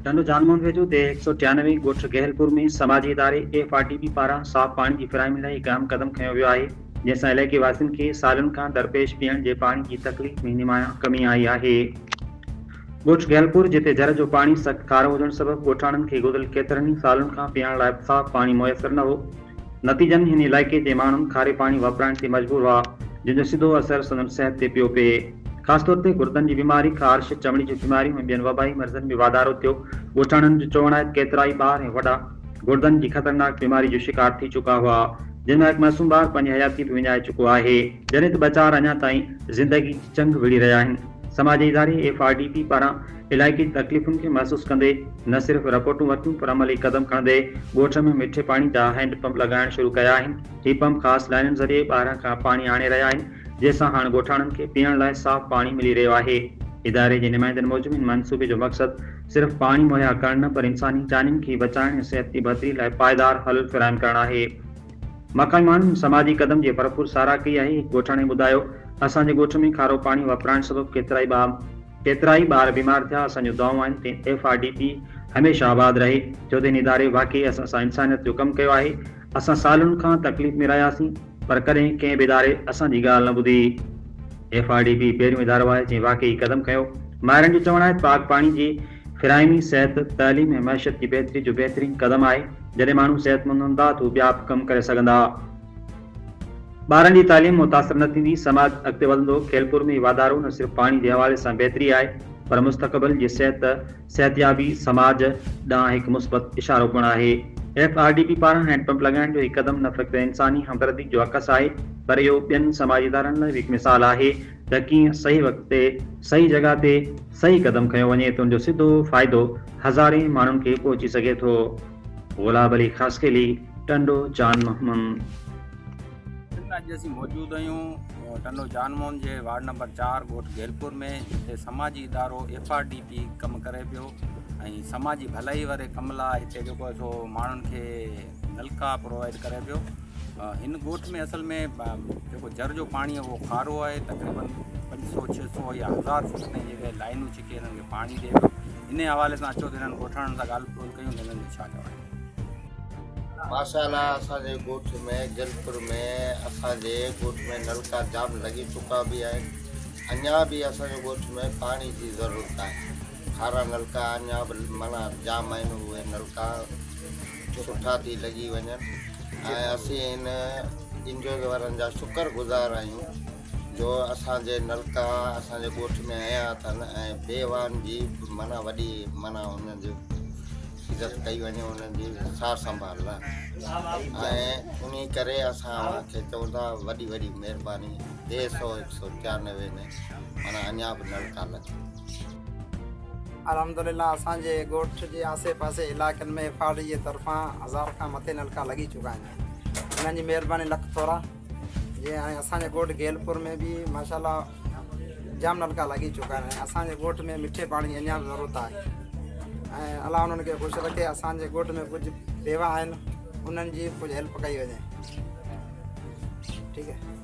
ٽنڊو جان محمد ويجهو ديهه 193 ڳوٺ گهلپور ۾ سماجي اداري ايف آر ڊي پي پاران صاف پاڻي جي فراهمي لاء هڪ اهم قدم کنيو ويو آهي، جنهن سان علائقي واسين کي سالن کان درپيش پيئڻ جي پاڻي جي تڪليف ۾ نمايان ڪمي آئي آهي. ڳوٺ گهلپور جتي جر جو پاڻي سخت کارو هجڻ سبب ڳوٺاڻن کي گذريل ڪيترن ئي سالن کان پيئڻ لاء صاف پاڻي ميسر نه هو، نتيجن هن علائقي جي ماڻهن کاري پاڻي واپرائڻ تي مجبور هئا، جنهن جو سڌو اثر سندن صحت تي پيو پئي. خاص طور تي گردن جي بيماري، خارش، چمڙي جون بيماريون ۽ ٻين وبائي مرضن ۾ واڌارو ٿيو. ڳوٺاڻن جو چوڻ آهي ته ڪيترائي ٻار ۽ وڏا گردن جي خطرناڪ بيماري جو شڪار ٿي چڪا هئا، جن مان هڪ معصوم ٻار پنهنجي حياتي به وڃائي چڪو آهي. جڏهن ته ٻه چار اڃا تائين زندگي جي جنگ وڙهي رهيا آهن. سماجي اداري ايف آر ڊي پي پاران علائقي جي تڪليفن کي محسوس ڪندي نه صرف رپورٽون ورتيون پر عملي قدم کڻندي ڳوٺ ۾ مٺي پاڻي جا هينڊ پمپ لڳائڻ شروع ڪيا آهن. هي پمپ خاص لائنن ذريعي ٻاهران کان پاڻي آڻي رهيا آهن جنهن سان هاڻ ڳوٺاڻن کي پيئڻ لاء صاف پاڻي ملي رهيو آهي. اداري جي نمائندن موجب هن منصوبي جو مقصد صرف پاڻي مهيا ڪرڻ نه پر انساني جانين کي بچائڻ ۽ صحت جي بهتري لاء پائيدار حل فراهم ڪرڻ آهي. مقامي ماڻهن سماجي قدم جي ڀرپور ساراهه ڪئي آهي. هڪ ڳوٺاڻي ٻڌايو، اسان جي ڳوٺ ۾ کارو پاڻي واپرائڻ سبب ڪيترائي ڪيترائي ٻار بيمار ٿيا، اسان جون دعائون آهن ته ايف آر ڊي پي هميشه آباد رهي، ڇو ته هن اداري واقعي اسان سان انسانيت جو ڪم ڪيو آهي، اسان سالن کان تڪليف ۾ رهياسين پر ڪڏهن ڪنهن به اداري اسان جي ڳالهه نه ٻڌي. ايف آر ڊي پي پهريون ادارو آهي جنهن واقعي هي قدم کنيو. ماهرن جو چوڻ آهي ته پاڪ پاڻي جي فراهمي صحت، تعليم ۽ معيشت جي بهتري جو بهترين قدم آهي، جڏهن ماڻهو صحتمند هوندا ته هو ٻيا به ڪم ڪري سگهندا. ٻارن جي تعليم متاثر نه ٿيندي، سماج اڳتي وڌندو، خيرپور ۾ هي واڌارو نه صرف پاڻي جي حوالي سان بهتري آهي پر مستقبل جي صحت، صحتيابي سماج ڏانهن هڪ مثبت اشارو پڻ آهي. ايف آر ڊي پي پاران هينڊ پمپ لڳائڻ جو هي قدم نه فقط انساني همدردي جو عڪس آهي پر اهو ٻين سماجي ادارن لاء به هڪ مثال آهي ته ڪيئن صحيح وقت تي صحيح جڳهه تي صحيح قدم کنيو وڃي ته ان جو سڌو فائدو هزارين ماڻهن کي پهچي سگهي ٿو. غلاب علي خاصخيلي، ٽنڊو جان محمد. اڄ اسين موجود آهيون ٽنڊو جان محمد جي وارڊ نمبر 4 ڳوٺ گيلپور ۾ جتي سماجي ادارو ايف آر ڊي پي ڪم ڪري پيو ۽ سماجي ڀلائي واري ڪم لاء هتي جيڪو آهي سو ماڻهن کي نلڪا پرووائيڊ ڪري پيو. هن ڳوٺ ۾ اصل ۾ جيڪو جر جو پاڻي آهي اهو کارو آهي تقريبن 500 600 يا 1000 فوٽ تائين جيڪي لائنون ڇڪي هنن کي پاڻي ڏئي پيو. انهي حوالي سان اچو ته هنن ڳوٺاڻن سان ڳالهه ٻولهه ڪيون ته هنن جو ڇا چوڻ آهي. ماشاءالله اسان جي ڳوٺ ۾ گلپور ۾ اسان جي ڳوٺ ۾ نلڪا جام لڳي چڪا به آهن اڃا به اسان جي ڳوٺ ۾ پاڻي جي ضرورت آهي کارا نلڪا اڃا به معنيٰ جام آهن اهي نلڪا سٺا ٿي لڳي وڃن ۽ اسين هن انجوز وارن جا شڪر گذار آهيون جو اسان جي نلڪا اسان جي ڳوٺ ۾ هنيا اٿن ۽ بيواهن جي معنيٰ وڏي معنيٰ انهن جي عزت ڪئي وڃي انهن جي سار سنڀال لاء ۽ انهي ڪري اسان اوهان کي چئون ٿا وڏي وڏي مهرباني 100 193 ۾ معنيٰ اڃا به نلڪا لڳن. الحمدلله اسان جي ڳوٺ جي آسي پاسي علائقن ۾ ايف آر ڊي جي طرفان 1000 کان مٿي نلڪا لڳي چڪا آهن انهن جي مهرباني لک ٿورا. جي هاڻي اسان جي ڳوٺ گيلپور ۾ به ماشاء الله جام نلڪا لڳي چڪا آهن ۽ اسان جي ڳوٺ ۾ مٺي پاڻي جي اڃا به ضرورت آهي ۽ الله انهن کي خوش رکي اسان جي ڳوٺ ۾ ڪجهه بيوا آهن انهن جي ڪجهه هيلپ ڪئي وڃي ٺيڪ آهي.